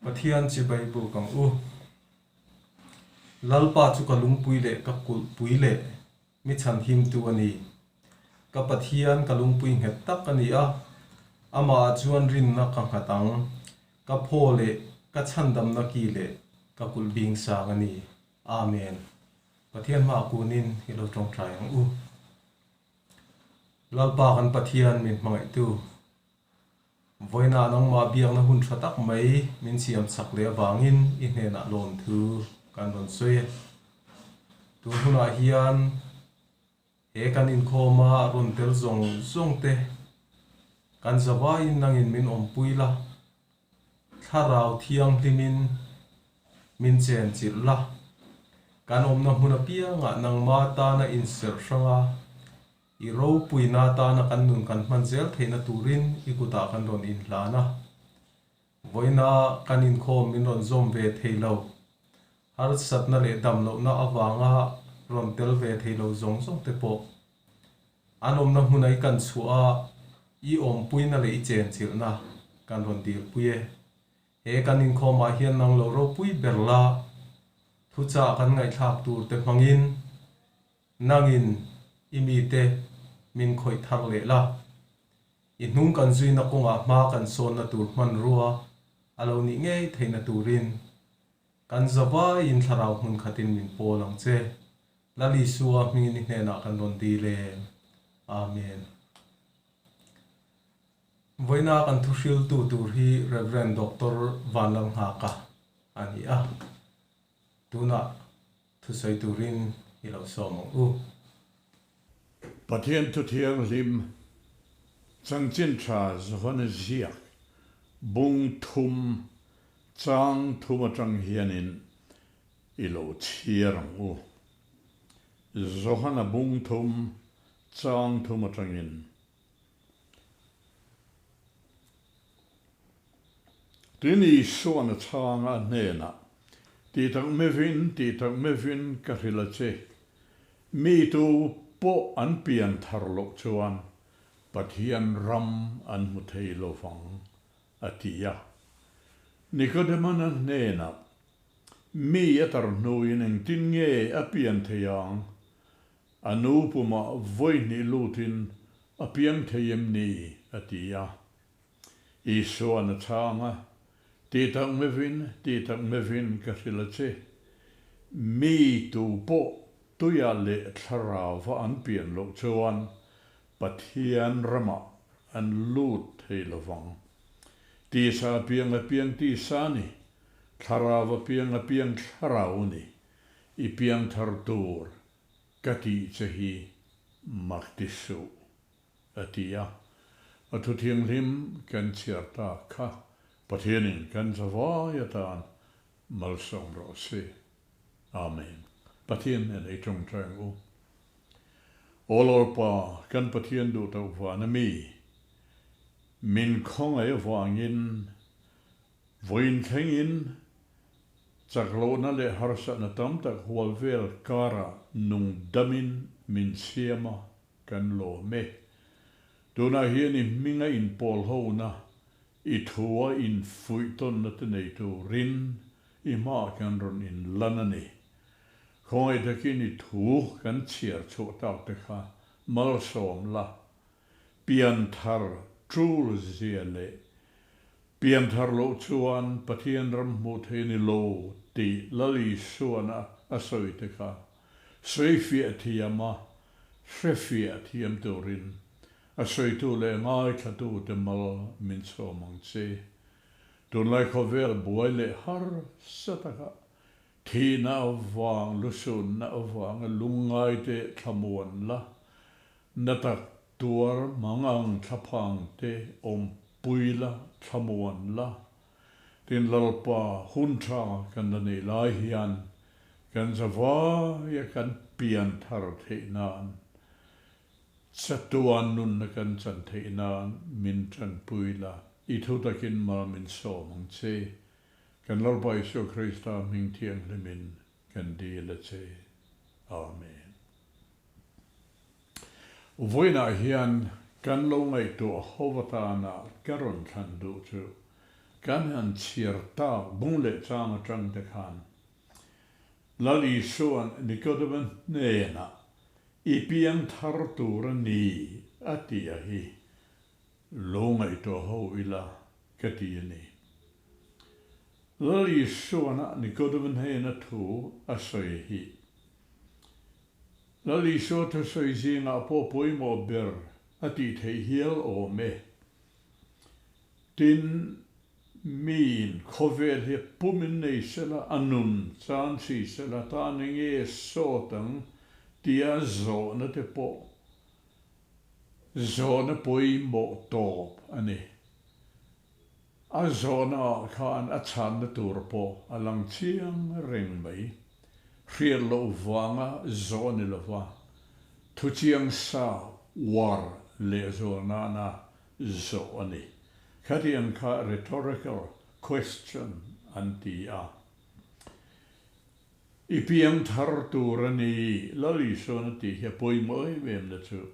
Pathian chibai buk ang u. Lalpa chu ka lungpui leh ka kulhpui leh mi chhanhimtu a ni. Ka Pathian ka lungpui nghet tak a ni a, amahah chuan rinna ka nghat ang. Ka phaw leh ka chhandamna ki leh ka kulh bing sang a ni. Amen. Pathian hmaah kunin i lo tawngtai ang u. Lalpa kan Pathian min hmangaihtu. Vawiinah nangmah biakna hun tha tak mai min siam chak leh avangin i hnenah lawmthu kan rawn sawi e. Tun hunah hian he kan inkhawma rawn tel zawng zawng te kan zavaiin nangin min awmpui la, thlarau thianghlimin min chen chilh la, kan awmna hmun apiangah nangma tana inserh hranga I ropuina atana kan nun kan hman zel theihna turin i kutah kan rawn inhlan a. Vawiina kan inkhawm min rawn zawm ve thei lo. Harsatna leh damlohna avanga rawn tel ve thei lo zawng zawng te pawh an awmna hmuna i kan chhuah a, i awmpuina leh i chenchilhna kan rawn dilpui e. He kan inkhawmah hian nang lo ropui ber la, thuchah kan ngaihthlak tur te hmangin Nangin i mite min khawih thar leh la, i hnung kan zuina kawngah hma kan sawnna tur hmanrua a lo nih ngei theihna turin kan zavaiin thlarau hmun khatin min pawl ang che. Lal Isua hmingin i hnenah kan rawn dil e. Amen. Vawiina kan thuhriltu tur hi Rev. Doctor Vanlalnghaka a ni a. Tunah thusawi turin i lo sawm ang u. Pathian Thu Thianghlim Chanchin Tha Johana ziak bung thum chang thum atang hianin i lo chhiar ang u. Johana bung thum chang thum atangin. Tin, Isua'n a chhang a hnenah, Tih tak mevin, tih tak mevin ka hrilh a che. Mi tu pawh an pian thar loh chuan Pathian ram an hmu thei lo vang, a ti a. Nikodema'n a hnenah, Mi a tar hnuin engtin nge a pian thei ang? A nu pumah vawi hnih lutin a piang thei em ni? a ti a. Isua'n a chhang a, Ti tak mevin, ti tak mevin ka hrilh a che. Mi tu pawh tuia leh thlarauva an pian loh chuan Pathian ramah an lut thei lovang. Tisa a piang a piang tisa a ni, thlarau a piang a piang thlarau a ni. I piangthar tur ka tih che hi mak ti suh, a ti a. A thu thianghlim kan chhiar tak kha Pathianin kan zavai atan malsawm rawh se. Amen. Pathian nen ei tawngtai ang u. Aw Lalpa, kan Pathian duh tauh vana mi, min khawngaih avangin Vawiin thlengin chak lohna leh harsatna tam tak hual vel karah nung damin min siam a, kan lawm e. Tunah hian i hminga inpawl hona, i thua infuih tawnna te nei turin i hmaah kan rawn inlan a ni. Khawngaih takin i thu kan chhiar chhuah tak te kha malsawm la, pianthar tul zia leh Pianthar loh chuan Pathian ram hmuh thei a ni lo tih Lal Isuan a sawi te kha sawifiah thiam a, hrefiah thiam turin a sawitu leh ngaithlatu te mal min chhawm ang che. Tunlai khawvel buai leh harsa takah thihna avang, lusunna avanga lungngaite thlamuan la, na tak Tuar mangang thlaphang te awmpui la, thlamuan la, tin Lalpa hun tha kan la neih lai hian kan zavaia kan pian thar theih nan, chatuan nunna kan chan theih nan min tanpui la, i thu takin mal min sawm ang che. Kan Lalpa Isua Krista hming thianghlimin kan dil a che. Amen. Vawiinah hian kan lo ngaihtuah ho atana ka rawn thlan duh chu kan han chhiar tak bung leh chang atang te khan Lal Isua'n Nikodema hnenah I piang thar tur a ni a tih a hi lo ngaihtuah ho ila ka ti a ni. Lal Isua'n Nikodema hnena thu a sawi hi Lal Isua thusawi zingah pawh pawimawh ber a tih theih hial awm e. Tin, miin khawvel hi pumin nei sela, a nun chan si sela, tan enge sawt ang tia zawhna te pawh zawhna pawimawh tawp a ni. A zawhnaah khan a chhanna tur pawh a lang chiang reng mai. Hriat loh vanga zawh a ni lova, thuchiang sa uar lehzual nana zawh a ni. Khatiang kha rhetorical question an ti a. I piang thar tur a ni, Lal Isuan a tih hi a pawimawh em em na chu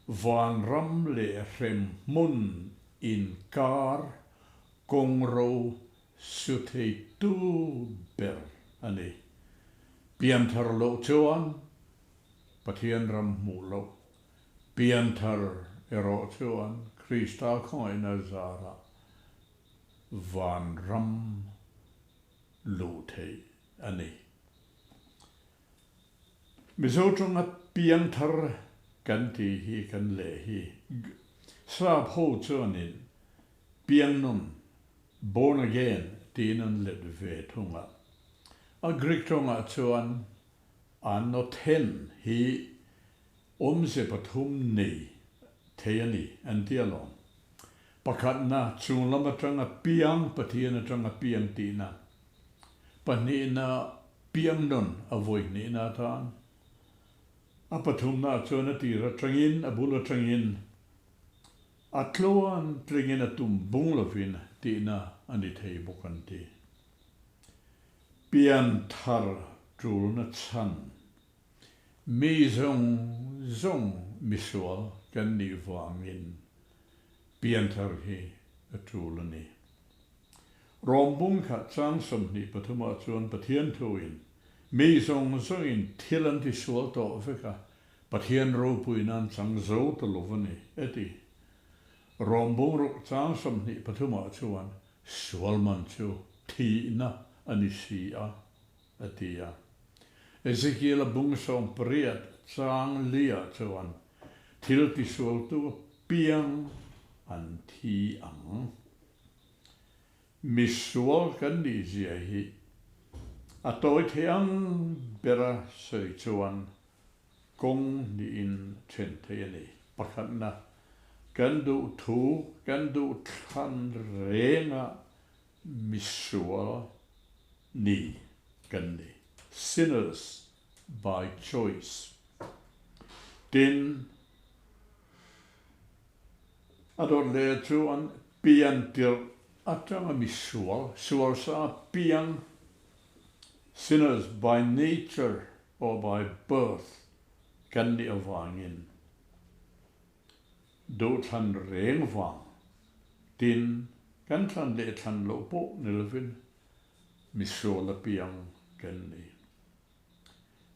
vanram leh hrem hmun inkar kawngro su theitu ber a ni. Pian thar loh chuan Pathian ram hmuh loh, pian thar erawh chuan Krista khawngaihna zarah vanram luh theih a ni. Mizo tawnga piangthar kan tih hi kan leh hi Sap ho chuanin piangnawn, born again, tiin an let ve thung a. A Greek tawngah chuan anothen hi awmze pathum nei thei a ni an ti alawm. Pakhatna, chunglam atanga piang, Pathian atanga piang tihna. Pahnihna, piang nawn a vawi hnihna atan. A pathumna chuan a tir atangin, a bul atangin, a tluan tlingin a tum bung lovin tihna a ni thei bawk an ti. Pian thar tulna chhan, mi zawng zawng misual kan nih vangin pianthar hi a tul a ni. Rom bung khat chang 23 ah chuan Pathian thuin mi zawng zawngin thil an tisual tawh vek a, Pathian ropui nan chang zo ta lo a ni, a ti. Rom bung ruk chang 23 ah chuan sual man chu thihna a ni si a, a ti a. Ezekiel-a bung 18 chang li ah chuan thil tisualtu apiang an thi ang. Misual kan nih zia hi a tawi thei ang bera sawi chuan kawng hnihin then thei a ni. Pakhatna, kan duh thu, kan duh thlan renga misual ni kan ni, sinners by choice. Tin, A dawt leh chuan pian tirh atanga misual, sual sa piang, sinners by nature or by birth, kan nih avangin duhthlan reng vang tin kan thlan leh thlan loh pawh ni lovin misual a piang kan ni.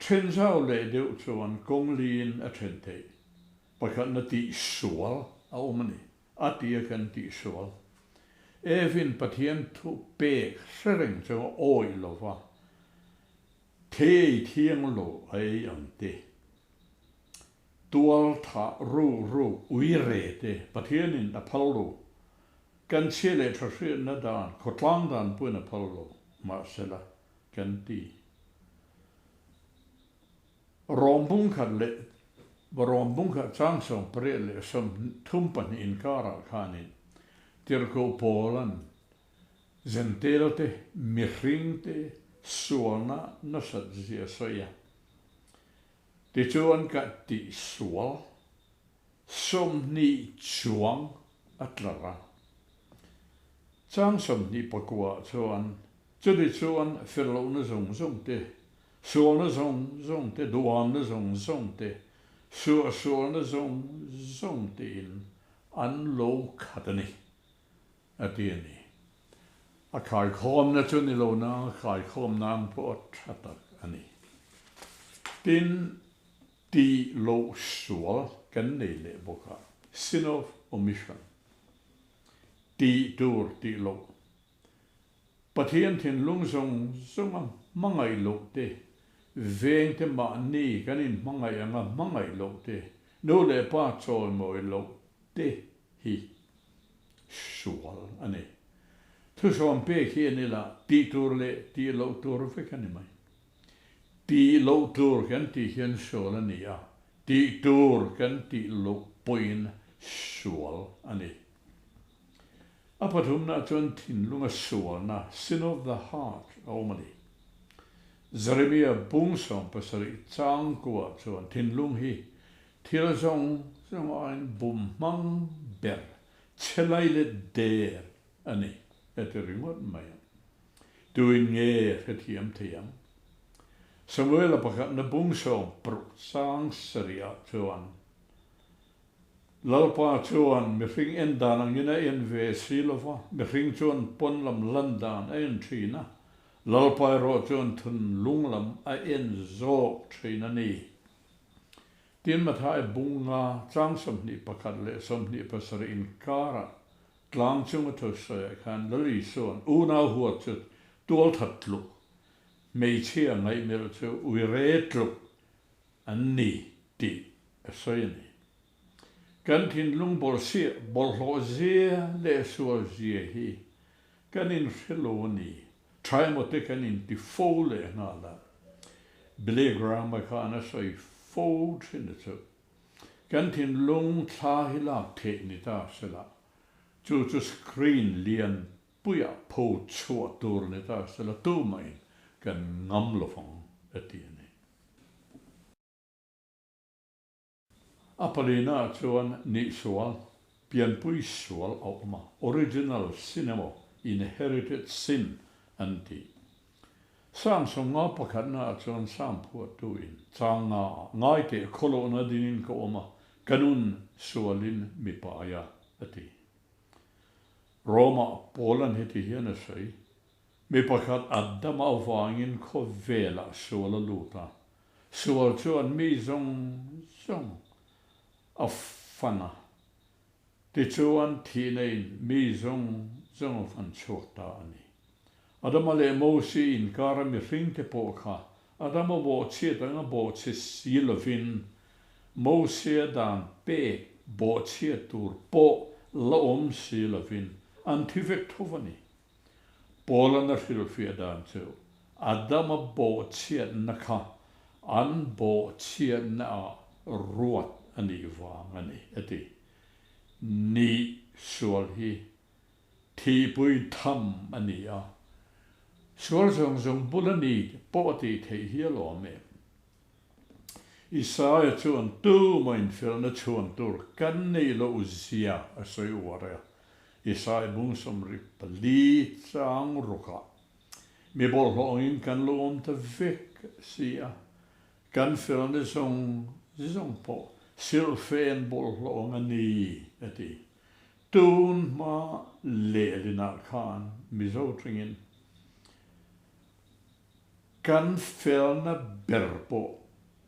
Then zau leh deuh chuan kawng liin a then theih. Pakhatna tihsual a awm a ni. A ti a kan tihsual. Evin Pathian thu pek hre reng chu a awih lo va, thei ei thiang lo a ei ang te, tual thah ruk ruk ui re te Pathianin a phal lo. Kan chhia leh tha hriatna dan, khawtlang dan pawhin a phal lo. Mahsela, kan ti. Rawm bung khat leh Rawm bung khat chang 18 leh 32 inkarah khanin Tirhkoh Paula'n Zentail te mihring te sualna nasat zia sawi a. Tichuan ka tihsual 20 chuang a tlar a. Chang 29 ah chuan chuti chuan fel lohna zawng zawng te, sualna zawng zawng te, duhamna zawng zawng te, suahsualna zawng zawng tein an lo khat a ni, a ti a ni. A khaikhawmna chu ni lo nang a khaikhawm nan pawh a tha tak a ni. Tin, tih loh sual kan nei leh bawk a, sin of omission, tih tur tih loh, Pathian thinlung zawng zawnga hmangaih loh te, vengte mahni kan inhmangaih anga hmangaih loh te, nu leh pa chawimawi loh te hi sual a ni. Thusawm pek hi an ila tih tur leh tih loh tur vek a ni mai. Tih loh tur kan tih hian sual a ni a, tih tur kan tih loh pawhin sual a ni. A pathumna chuan thinlunga sualna, sin of the heart, a awm a ni. Jeremia bung 70 changkua chuan thinlung hi Thil zawng zawng aiin bum hmang ber che lai leh der a ni a ti ringawt mai ang. Tuin nge hrethiam thei ang? Samuela pakhatna bung 60 chang sarih ah chuan Lalpa chuan mihring en dan angin a en ve si lo va, mihring chuan pawn lam lan dan a en thin a, Lalpa erawh chuan thunlung lam a en zawk thin a ni. Tin, Mathai bunga chang 21 leh 27 inkarah tlang chunga thusawiah khan Lal Isua'n unau huat chu tualthat tluk, hmeichhia ngaihmelh chu uire tluk an ni tih a sawi a ni. Kan thinlung bawlhsiah bawlhhlawh zia leh sual zia hi Kan inhre lo a ni. Tha emaw te kan inti fo leh nghal a. Billy Graham-a khan a sawi fo thin a chu. Kan thinlung thla hi lak theih ni ta sela, chu chu screen lian puiah pho chhuah tur ni ta sela tumahin kan ngam lovang a ti a ni. A palina chuan nihsual, pianpui sual a awm a, original sin emaw inherited sin an ti. Psalm 50 pakhatna ah chuan Psalm phuahtu in chang nga ah ngaiteh khawlohna dingin ka awm a, ka nun sualin mi pai a, a ti. Rome-ah Paul-a'n heti hian a sawi, Mi pakhat Adama avangin khawvelah sual a lut a, Sual chuan mi zawng zawng a fan a, tichuan thihna in mi zawng zawng a fan chhuak ta a ni. Adama leh Mosi inkara mihringte pawh kha Adama bawhchhiat anga bawhchhe si lovin Mosia dan pek bawhchhiat tur pawh la awm si lovin an thi vek tho a ni. Paul-a'n a hrilhfiah dan chu Adama bawhchhiatna kha an bawhchhiatna ah ruat a nih vang a ni, a ti. Nih sual hi thihpui tham a ni a, sual zawng zawng bul a ni pawh a tih theih hi a lawm em? Isaia chuan tuma infelna chhuan tur kan neih loh zia a sawi uar a, Isaia bung 74 chang rukah mi bawlhhlawh angin kan lo awm ta vek si a, kan felna zawng zawng pawh silhfen bawlhhlawh ang a ni, a ti. Tun hma lehlinah khan Mizo tawngin Kan felna ber pawh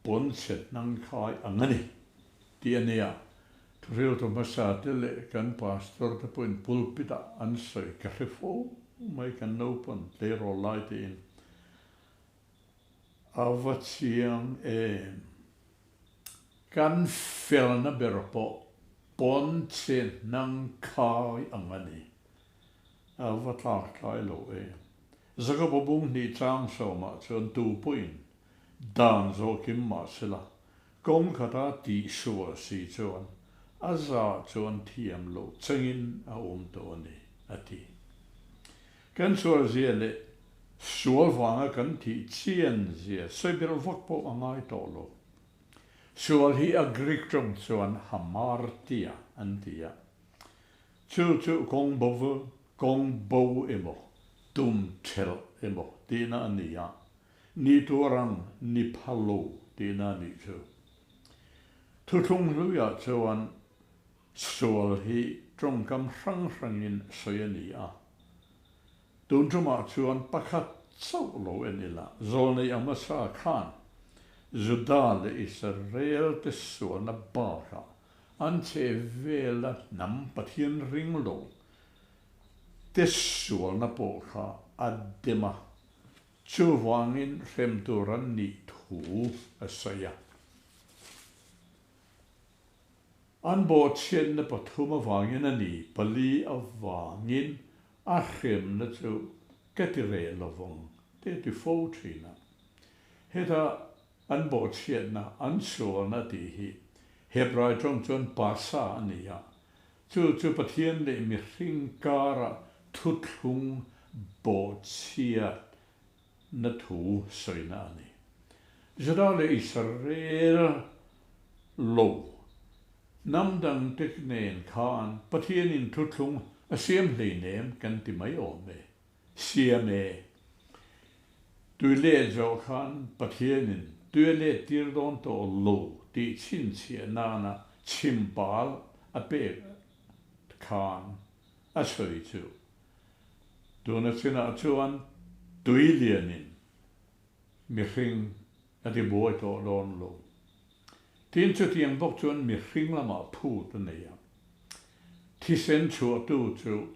pawnchhe hnangkhai ang a ni, tih a nia. Thuhriltu hmasa te leh kan pastor te pawhin pulpit ah an sawi ka hre fo mai kan naupang tleirawl lai tiin. A va chiang em? Kan felna ber pawh pawnchhe hnangkhai ang a ni. A va tlak tlai lo em? Jakoba bung hnih chang sawmah chuan tu pawhin dan zawh kim mah sela, kawng khata tihsual si chuan a za chuan thiam loh chengin a awm tawh a ni, a ti. Kan sualzia leh sual vanga kan thih chianzia sawi belh vak pawh a ngai tawh lo. Sual hi a Greek tawng chuan hamartia an ti a, chu chu kawng bo Kawng bo emaw, tum thelh emaw tihna a ni a, ni tur ang ni pha lo tihna a nih chu. Thuthlung hluiah chuan sual hi tawngkam hrang hrangin sawi a ni a. Tun tumah chuan pakhat chauh lo en ila, Zawlnei Amasa khan Juda leh Israel te sualna bakah an che vela hnam Pathian ring lo te sualna pawh kha a dem a, chuvangin hrem tur an nih thu a sawi a. An bawhchhiatna pathum avangin a ni, pali avangin a hremna chu ka ti reh lovang te a ti fo thin a. Heta an bawhchhiatna, an sualna tih hi Hebrai tawng chuan pasa a ni a, chu chu Pathian leh mihring kara thuthlung bawhchhiat na thu sawina a ni. Juda leh Israel lo hnam dangte nen khan Pathianin thuthlung a siam hleinem kan ti mai awm e. Siam e. Tui let zawh khan Pathianin tui a let tir dawn tawh lo tih chhinchhiah nana chhimpal a pek khan a sawi chu Tuna chinah chuan tui lianin mihring a ti buai tawh dawn lo. Tin, chutiang bawk chuan mihring lamah phut a nei a. Thisen chhuahtu chu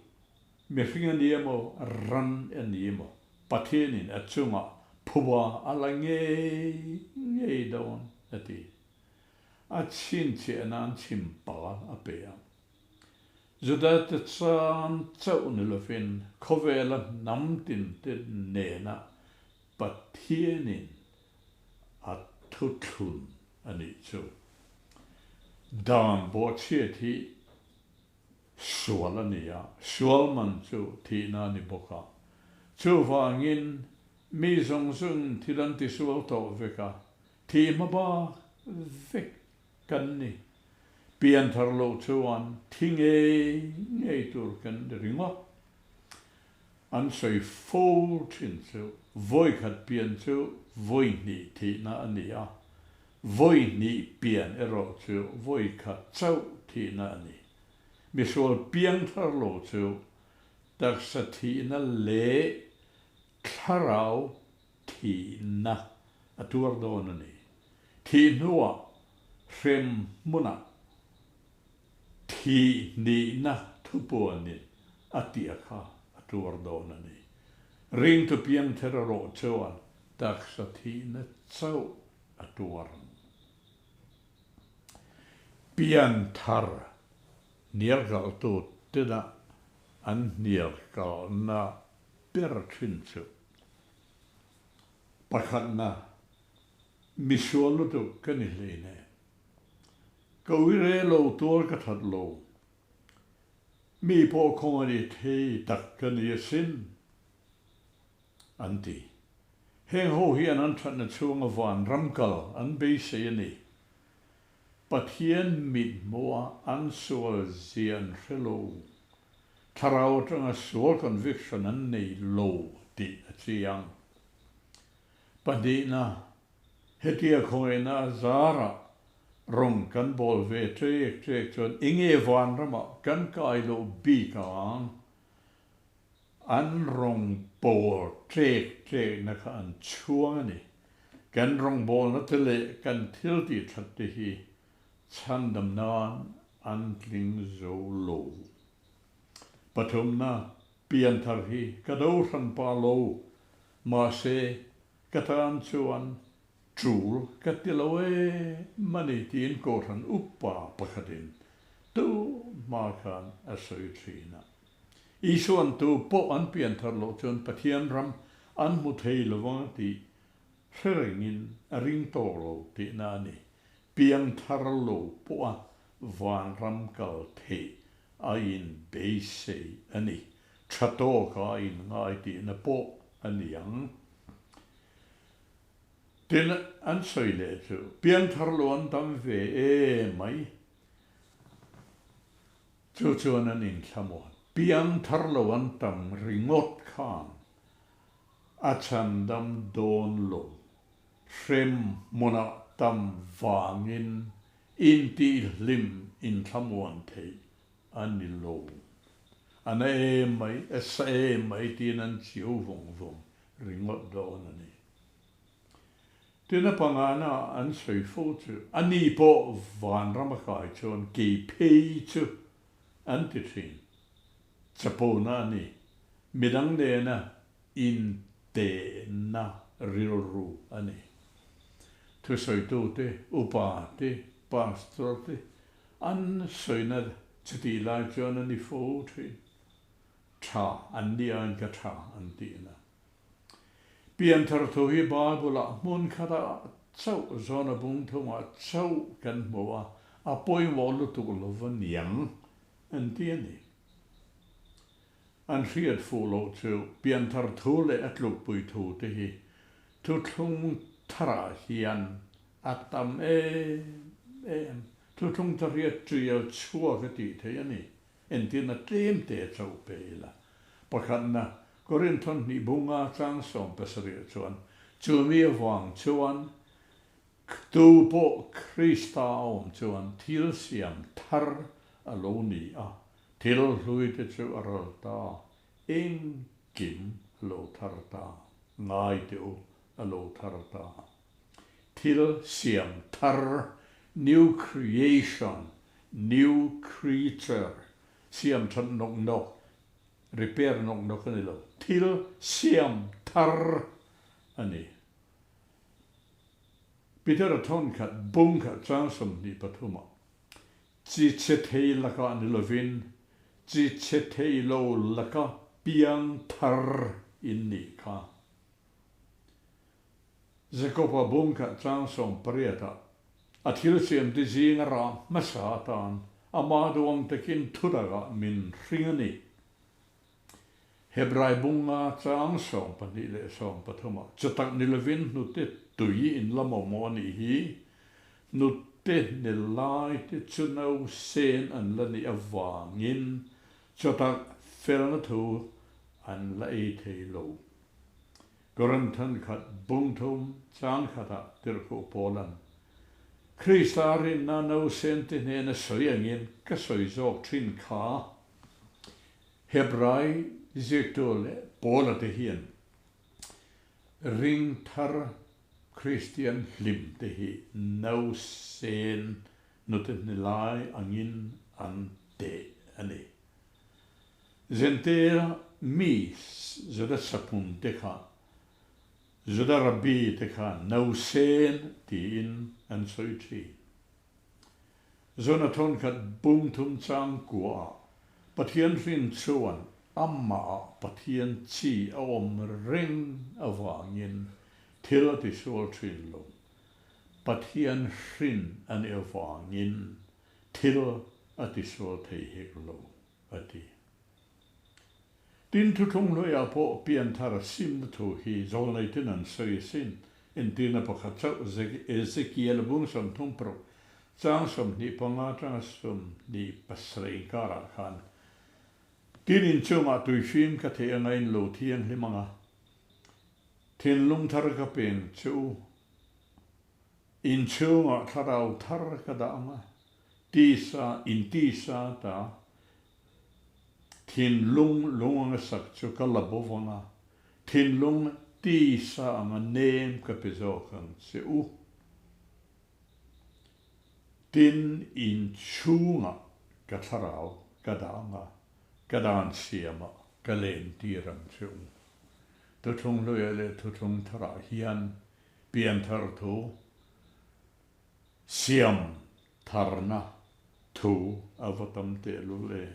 mihring a ni emaw, ran a ni emaw, Pathianin a chungah phuba a la ngei ngei dawn a ti. A chhinchhiah nan chhimpal a pe a. Judate chan chauh ni lovin khawvela hnam tinte nena Pathianin a thuthlun a nih chu. Dan bawhchhiat hi sual a ni a, sual man chu thihna a ni bawk a. Chuvangin mi zawng zawngin thil an tisual tawh vek a, thih hma bak vek Kan ni. Pianthar loh chuan thi ngei ngei tur kan ni ringawt. An sawi fo thin chu vawikhat pian chu vawihnih thihna a ni a, vawihnih pian erawh chu vawikhat chauh thihna a ni. Misual piangthar lo chu taksa thihna leh thlarau thihna a tuar dawn a ni. Thih hnuah hrem hmunah thih nihna thupuanin a tia kha a tuar dawn a ni. Ringtu piangther erawh chuan taksa thihna chauh a tuar ang. Pianthar hnialkaltu tena an hnialkalna ber thin chu Pakhatna, misual lutuk ka ni hleine. Ka ui re lo tual ka that lo. Mi pawh khawng a ni thei tak ka ni asin, an ti. Heng ho hian an thatna chhunga vanram kal an beisei a ni. Pathian mithmuha an sual zia an hre lo. Thlarau atanga sual conviction an nei lo tih a chiang. Pahnihna, hetia khawngaihna a zarah rawng kan bawl ve ṭek ṭek chuan enge vanramah kan kai loh bik ang? An rawng bawl ṭek ṭekna kha an chhuang a ni. Kan rawngbawlna te leh kan thil tih ṭhat te hi chhandam nan an tling zo lo. Pathumna, pianthar hi ka do hranpa lo, mahse ka tan chuan tul ka ti lo em a ni tiin Kohhran upa pakhatin tu hma khan a sawi thin a. Isuan tu pawh an pianthar loh chuan Pathian ram an hmu thei lovang tih hre rengin a ring tawk lo tihna a ni. Piangthar lo pawha vanram kal theih a inbeisei a ni. Tha tawka a inngai tihna pawh a ni ang. Tin, an sawi leh chu, Piangthar lo an tam ve e mai. Chu chuan an inthlamuan. Piangthar lo an tam ringawt khan a chhandam dawn lo. Hrem hmunah tam vangin intihhlim inthlamuan theih a ni lo. A na em mai, a sa em mai tiin an chiu vawng vawng ringawt dawn a ni. Tin a pangana an sawi fo chu, a ni pawh vanram a kai chuan kei phei chu an ti thin. Chapona a ni. Midang nena intehna rilru a ni. Thusawitute, upa te, pastor te an sawina chutih lai chuan a ni fo thin. Tha an ni aiin ka tha an tihna. Pianthar thu hi Bible-ah hmun khatah chauh zawna bung thungah chauh kan hmu a, a pawimawh lutuk lova niang an ti a ni. An hriat fuh loh chu pianthar thu leh a tlukpui thu te hi thuthlung tharah hian a tam em em. Thuthlung thar hi a tial chhuak a tih theih a ni. Entirna tlem te chauh pe ila. Pakhatna, Korinthon hnih bunga chang 70 chuan, Chumi avang chuan Tu pawh Krista a awm chuan thil siam thar a lo ni a, thil hlui te chu a ral ta, engkim a lo thar ta, ngai teh u, a lo thar ta. Thil siam thar, new creation, new creature, siam that nawk nawk, repair nawk nawk a ni lo, thil siam thar a ni. Peter-a thawn khat bung khat chang 23 ah, Chi chhe thei lakah ni lovin, chi chhe thei lo laka piang thar in nih kha. Jakob-a bung khat chang 18 ah, a thil siamte zinga rah hmasa atan ama duang takin thutakah min hring a ni. Hebrai bunga chang 12 leh 13 ah chatak ni lovin hnute tui in la mamawh a nih hi. Hnute hne lai te chu no sen an la nih avangin chatak felna thu an la ei thei lo. Korinthan khat bung thum chang khatah tirhkoh Paula'n, Krista rinna no sen te hnena sawi angin ka sawi zawk thin kha. Hebrai ziaktu leh Paula te hian ring thar Kristian hlim te hi nausen nute hnilai angin an teh a ni. Zentail mi Juda saphun te kha Juda rabbi te kha nausen tiin an sawi thin. Zona thawnkhat bung thum chang kuaah Pathian hrin chuan amahah Pathian chi a awm reng avangin thil a tisual thin lo. Pathian hrin a nih avangin thil a tisual thei hek lo, a ti. Tin, thuthlung hnuaiah pawh pianthar simna thu hi zawlneitin an sawi asin. Entirna pakhat chauh Ezekiel bung 36 chang 25 atanga 27 inkarah khan, Tin, inchungah tuifim ka theih anga in lo thianghlim anga, thinlung thar ka peng che u, inchhungah thlarau thar ka dah anga, tisa in tisa ta Thinlung lung anga sak chu ka la bo vang a, thinlung tisa anga nem ka pe zawk ang che u. Tin, inchhungah ka thlarau ka dah ang a, ka dan siamah ka lentir ang che u. Thuthlung hluiah leh thuthlung tharah hian pianthar thu Siam tharna thu a va tam tehlul e.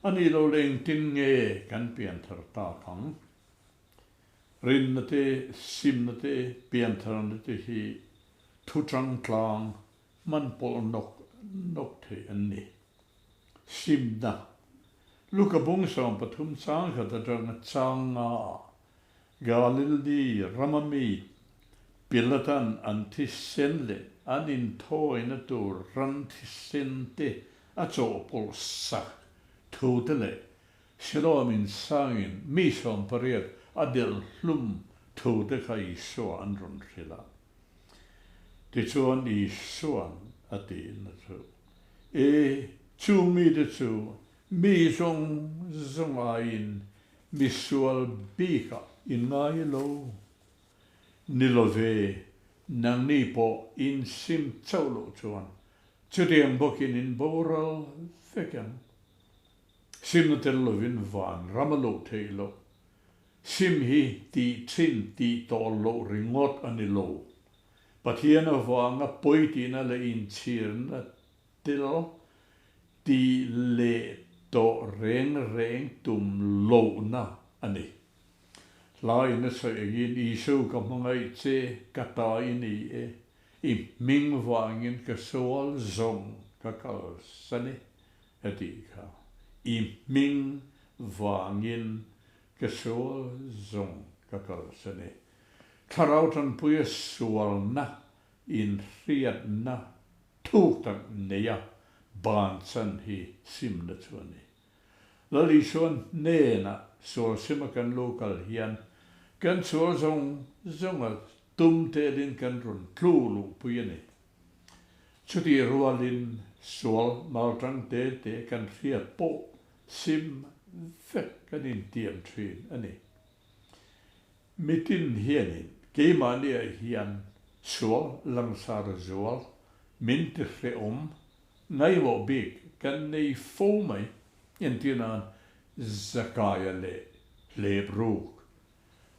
A nih loh leh engtin nge kan pianthar tak ang? Rinna te, simna te, piantharna te hi thu tangtlang hman pawlh nawk nawk theih an ni. Simna, Luka bung 13 chang khat atanga chang nga ah Galildi rama mi Pilatan an thisen leh an inthawina tur ran thisen te a chawhpawlh sak thu te leh Siloam insangin mi 80 a delh hlum thu te kha Isua an rawn hrilh a. Tichuan Isua'n a tihna chu, E, chung mite chu. Mi zawng zawng aiin mi sual bikah in ngai lo. Ni lo ve, nangni pawh in sim chauh loh chuan chutiang bawkin in boral vek ang. Simna tel lovin van ram a luh theih loh. Sim hi tih thin tih tawh loh ringawt a ni lo. Pathian avanga pawi tihna leh inchhirna tel tih leh tawh reng reng tum lohna a ni. Hla in a sawi angin Isu ka hmangaih che, ka ta i ni e, i hming vangin ka sual zawng ka kalsan e. A tih kha, I hming vangin ka sual zawng ka kalsan e. Thlarau tanpuia sualna inhriatna thuk tak neia bansan hi simna chu a ni. Lal Isuan hnenah sual sima kan lo kal hian kan sual zawng zawnga tum telin kan rawn tlu luhpui a ni. Chutih rualin sual maltang te te kan hriat pawh sim vek kan intiam thin a ni. Mitin hianin keimahniah hian sual langsar zual min ti hrehawm ngaimawh bik kan nei fo mai, entir nan Zakaia leh Hlepruk,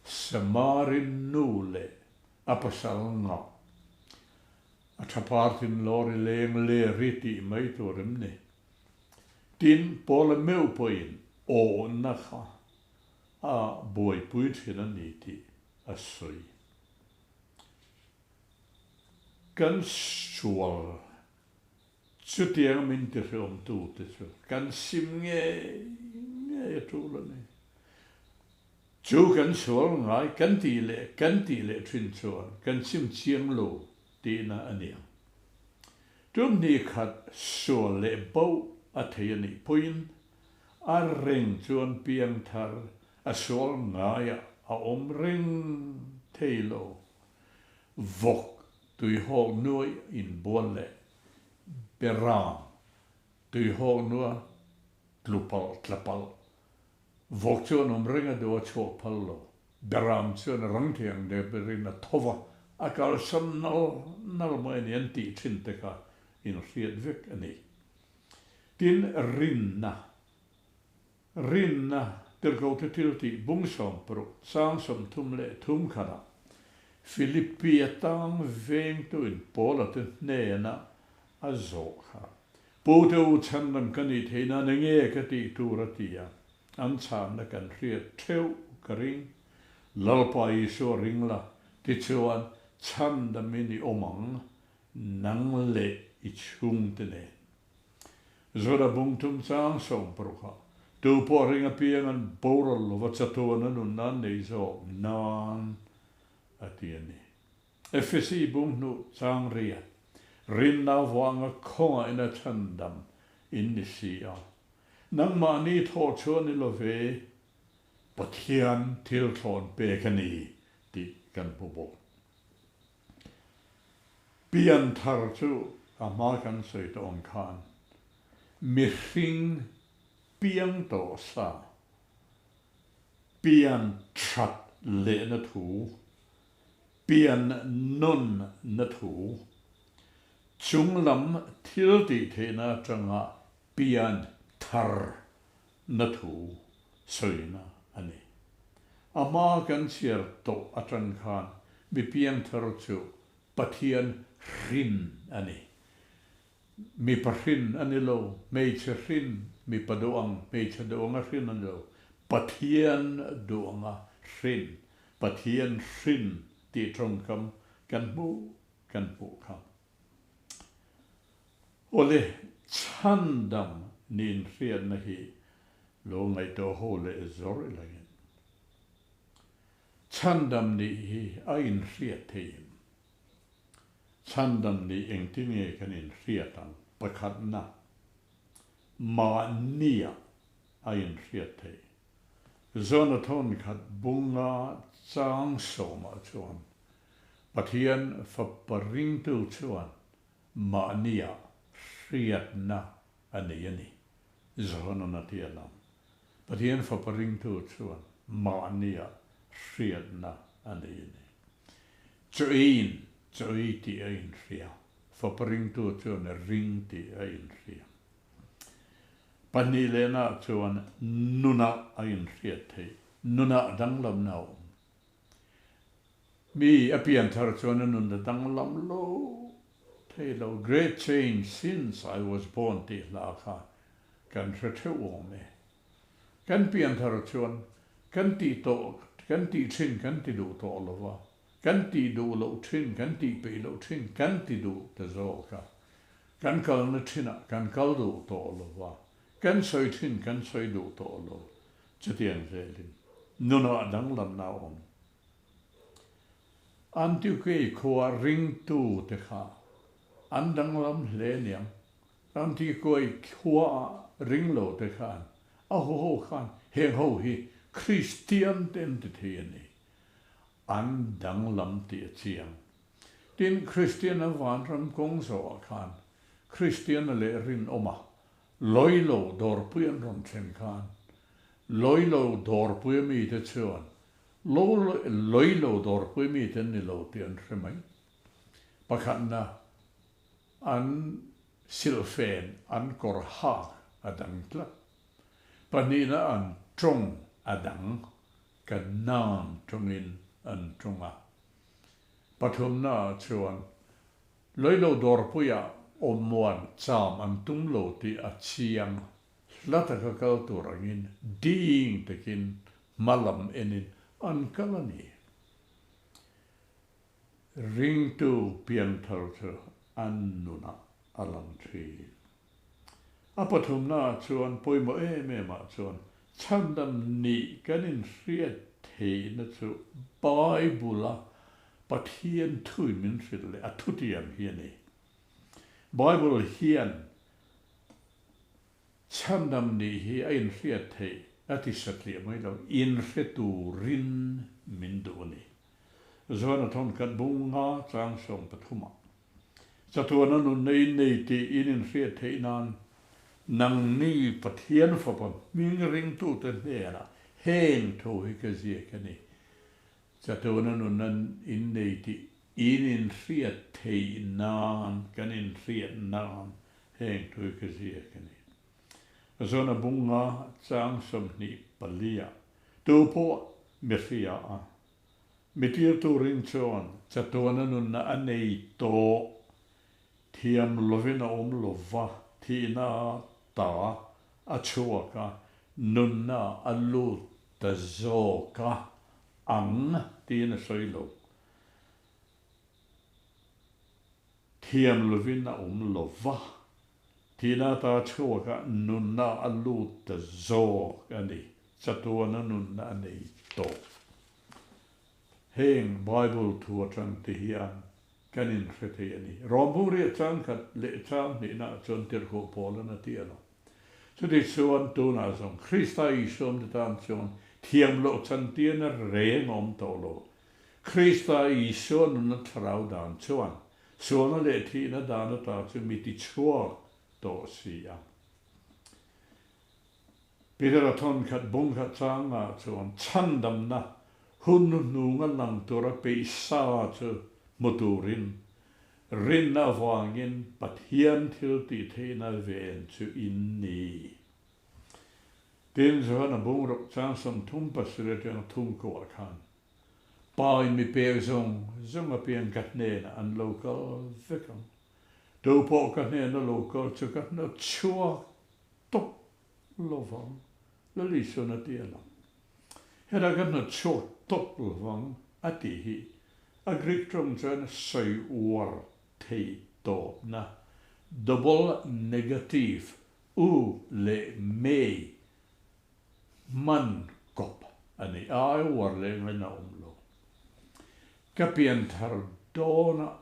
Samarin nu leh a pasal ngah. A tha partin lawri leng leri tih mai tur em ni? Tin, Paula meuh pawhin awhna kha a buaipui thin a ni tih a sawi. Kan sual chutianga min tihriawmtute chu kan sim ngei ngei a tul a ni. Chu kan sual ngai kan tih leh kan tih leh thin chuan kan sim chiang lo tihna a ni ang. Tum hnih khat sual leh bo a thei a nih pawhin a reng chuan piangthar a sual ngaiah a awm reng thei lo. Vawk tuihawk nuai inbual leh beram tuihawk nua tlu palh tla palh Vawk chuan awm reng a duh a chhuak phal lo. Beram chuan a rang thei ang deuh berin a tho va, a kalsan nal nal mai a ni an tih thin te kha inhriat vek a ni. Tin, rinna, rinna tirhkohte thil tih bung 60, sang 33 khatah Philippi atang vengtuin Paula te hnena a zawh kha. Pute u chhandam ka nih theih nan enge ka tih tur a ti a, an chhanna kan hriat theuh ka ring. Lalpa Isua ring la, tichuan chhandamin i awm ang, nang leh i chhungte nen. Juda bung tum chang 60 ah, tu pawh ring apiang an boral lova chatuan a nun nan nei zawk nan a ti a ni. Efesi bung hnuh chang riat, rinna avanga khawngaihna a chhandam in ni si a. Nangmahni thawh chu a ni lo ve, Pathian thil thlawn pek a ni tih kan hmu bawk. Pianthar chu a hma kan sawi tawh ang khan mihring piang tawh sa, pian that lehna thu, Pian nawn na thu, chunglam thil tih theihna atanga pian thar na thu sawina a ni. A hma kan chhiar tawh atang khan mi piangthar chu Pathian hrin a ni. Mipa hrin a ni lo, hmeichhe hrin, mipa duh ang, hmeichhe duh anga hrin a ni lo, Pathian duh anga hrin, Pathian hrin tih tawngkam kan hmuh kan hmuh kha. Awle, chhandam niin hriatna hi lo ngaihtuah ho leh zawr ilangin. Chhandam nih hi a inhriat thei em? Chhandam nih engtin nge kan inhriat ang? Pakhatna, mahniah a inhriat theih. Zona thawnkhat bunga chang sawmah chuan Pathian fapa ringtu chuan mahniah hriatna a nei a ni. Johana'n a ti a lang. Pathian Fapa ringtu chuan mahnia hriatna a nei a ni. Chaw eiin chaw ei tih a inhria, Fapa ringtu chuan ring tih a inhria. Pahnih lehnaah chuan nunah a inhriat theih, nunah danglamna a awm. Mi a pianthar chuan a nun a danglam lo thei lo. Great change since I was born tih hla kha kan hre theuh awm e. Kan pianthar chuan kan tih tawh, kan tih thin kan ti duh tawh lo va, kan tih duh loh thin, kan tih peih loh thin kan ti duh ta zawk a. Kan kalna thinah kan kal duh tawh lo va, kan sawi thin kan sawi duh tawh lo. Chutiang zelin nunah danglamna a awm. Antiokei khua ringtute kha an danglam hle aniang. Antiokei khuaah ringlote khan a huho khan heng ho hi Kristian te an ti thei a ni. An danglam tih a chiang. Tin, Kristiana vanram kawng zawhah khan Kristiana leh rinawma Lawilo dawrpui an rawn thlen khan Lawilo dawrpui a mite chuan Lawilo dawrpui mite an ni lo tih an hre mai. Pakhatna, an silhfen, an kawr hak a dang tlat. Pahnihna, an tawng a dang, Kanaan tawngin an tawng a. Pathumnaah chuan Lawilo dawrpuiah awmmuan cham an tum lo tih a chiang. Hla taka kal tur angin ding takin hma lam enin an kal a ni. Ringtu pianthar chu an nunah a lang thin. A pathumnaah chuan pawimawh em em ah chuan chhandam nih kan inhriat theihna chu Bible-a Pathian thuin min hrilh leh a thutiam hi a ni. Bible hian chhandam nih hi a inhriat theih a ti satliah mai lo, inhre turin min duh a ni. Johana thawnkhat bunga chang 13 ah. Chatuana nunna in nei tih in inhriat theih nan nangni Pathian Fapa hming ringtute hnenah heng thu hi ka ziak a ni. Chatuana nunna in nei tih in inhriat theih nan, kan inhriat nan heng thu hi ka ziak a ni. Zona bunga chang 24 ah tu pawh mihria a Mi tirtu ring chuan chatuana nunna a nei tawh thiam lovin a awm lo va, thihna ta a chhuak a, nunna a lut ta zawk a ang tiin a sawi lo. Thiam lovin a awm lo va, thihna ta chhuak a, nunna a lut ta zawk a ni. Chatuana nunna a nei tawh. Heng Bible thu atang te hian kan inhre thei a ni. Rawmbungriah chang khat leh chang hnihnaah chuan tirhkoh Paula'n a ti a lo. Chutichuan tunah zawng Krista Isuamte tan chuan thiam loh chantirna reng a awm tawh lo. Krista Isua nunna thlarau dan chuan sualna leh thihna dan ata chu mi tichhuak tawh si a. Peter-a thawnkhat bungkhat changah chuan chhandamna hun hnuhnunga lang tura peihsa chu hmu turin rinna avangin Pathian thil tih theihna ven chu in ni. Tin, Johana bungruk chang 37 atanga thum kuah khan, Pa in mi pek zawng zawng apiang ka hnenah an lo kal vek ang. Tu pawh ka hnena lo kal chu ka hnawtchhuak tawp lovang, Lal Isuan a ti a lang. Hetah ka hnawt chhuak tawp lovang a tih hi a Greek tawng chuan sawi uar theih tawpna, double negative, u leh mei hman kawp a ni. A ai uar leh ngaihna a awm lo. Ka pianthar dawnah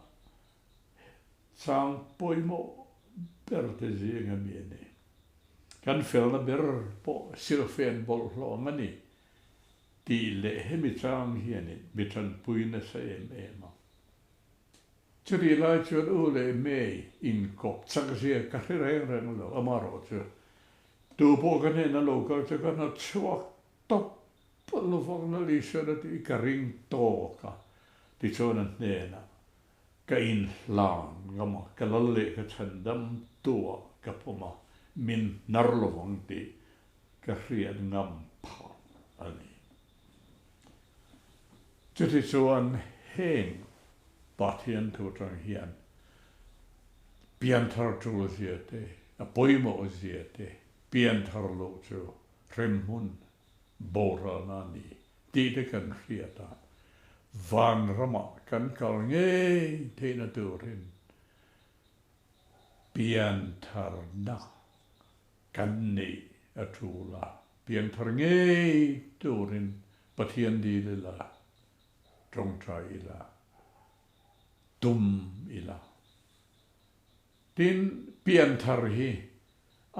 Chang pawimawh ber te zing a mi a ni. Kan felna ber pawh silhfen bawlhhlawh ang a ni tih leh hemi chang hianin mi tanpui nasa em em ang. Chutih lai chuan U leh May inkawp chak zia ka hre reng reng lo, amaherawhchu. Tu pawh ka hnena lo kal chu ka hnawt chhuak tawp lovang Lal Isuan a tih ka ring tawk a, tichuan a hnenah ka inhlan ngam a, ka lal leh ka chhandam tuah ka pawm a, min hnar lovang tih ka hriat ngam phah a ni. Chutichuan heng Pathian thu atang hian pianthar tul zia te, a pawimawh zia te, pianthar loh chu hremhmun boralna a ni tih te kan hriat a, vanramah kan kal ngei theihna turin piantharna Kan neih a tul a, pianthar ngei turin Pathian dil ila, tawngtai ila, tum ila. Tin, pianthar hi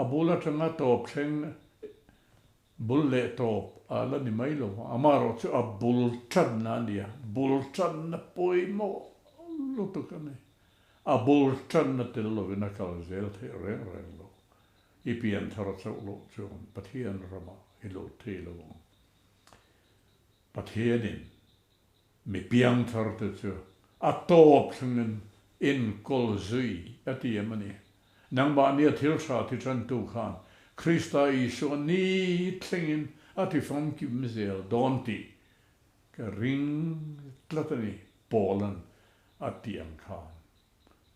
a bul atanga tawp thleng bul leh tawp a la ni mai lo, amaherawh chu a bul tanna a ni a, bul tanna pawimawh lutuk a ni. A bul tanna tel lovin a kal zel theih reng reng lo. I pian thar chauh loh chuan Pathian ramah i lut thei lo ang. Pathianin mi piang thar te chu a tawp thlengin enkawl zui a ti em a ni. Nangmahnia thil tha ti tantu khan Krista Isua ni thlengin a ti famkim zel dawn tih ka ring tlat a ni, Paula'n a ti ang khan.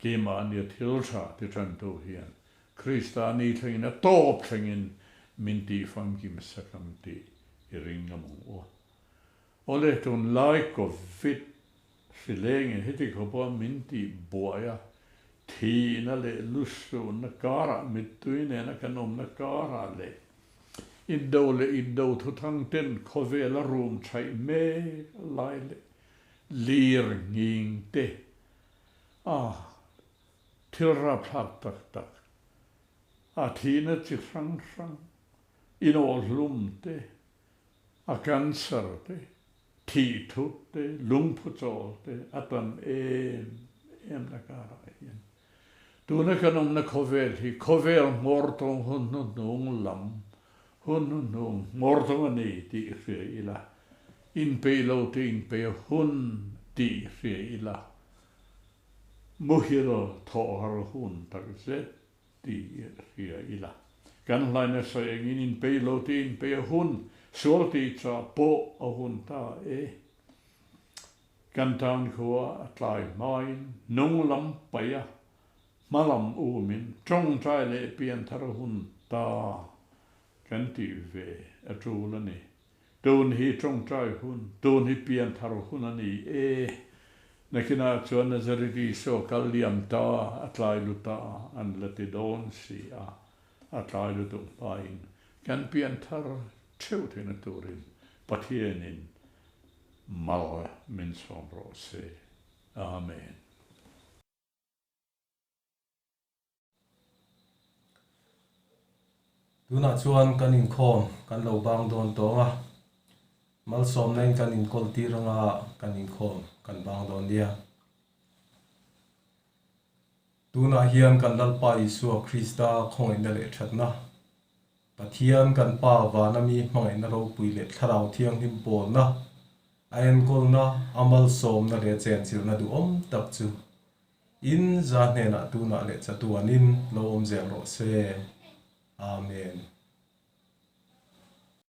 Keimahnia thil tha ti tantu hian Krista ni thlengin a tawp thlengin min tih famkim sak ang tih i ring ngam ang u. Awle, tunlai Covid hri lengin heti khawpa min tih buai a, thihna leh lusuhna karah mittui nena kan awmna karah leh indo leh indo thuthang ten khawvel a rum chhaih mek lai leh lir nghing te a thil rapthlak tak tak a thihna chi hrang hrang inawhhlum te a cancer te thih thut te lungphu chawl te a tam em em na karah hian tuna kan awmna khawvel hi khawvel nghawr tawng hun hnuhnung lam hun hnuhnung nghawr tawng a ni tih hria ila inpeih lo te inpeih a hun tih hria ila muhil thawh har hun tak zet tih hria ila. Kan hlaina sawi engin inpei lo tih inpei a hun, sual tih chah pawh a hun ta e. Kan tan khua a tlai hmain hnung lam paih a, hma lam umin tawngtai leh pianthar a hun ta kan tih ve a tul a ni. Tun hi tawngtai hun, tun hi pianthar hun a ni e. Nakinah chuan Nazareth Isua kal liam ta, a tlai lu ta an la ti dawn si a, a tlai lutuk hmain kan pianthar theuh theihna turin Pathianin mal min sawm rawh se. Amen. Tunah chuan kan inkhawm kan lo bang dawn tawng a, malsawmna in kan inkawl tir anga kan inkhawm kan bang dawn nia. Tunah hian kan Lalpa Isua Krista khawngaihna leh thatna, Pathian kan Pa vana mi hmangaihna ropui leh Thlarau Thianghlim pawlna, a enkawlna, a malsawmna leh chenchilhna duhawm tak chu In za hnenah tunah leh chatuanin lo awm zel rawh se. Amen.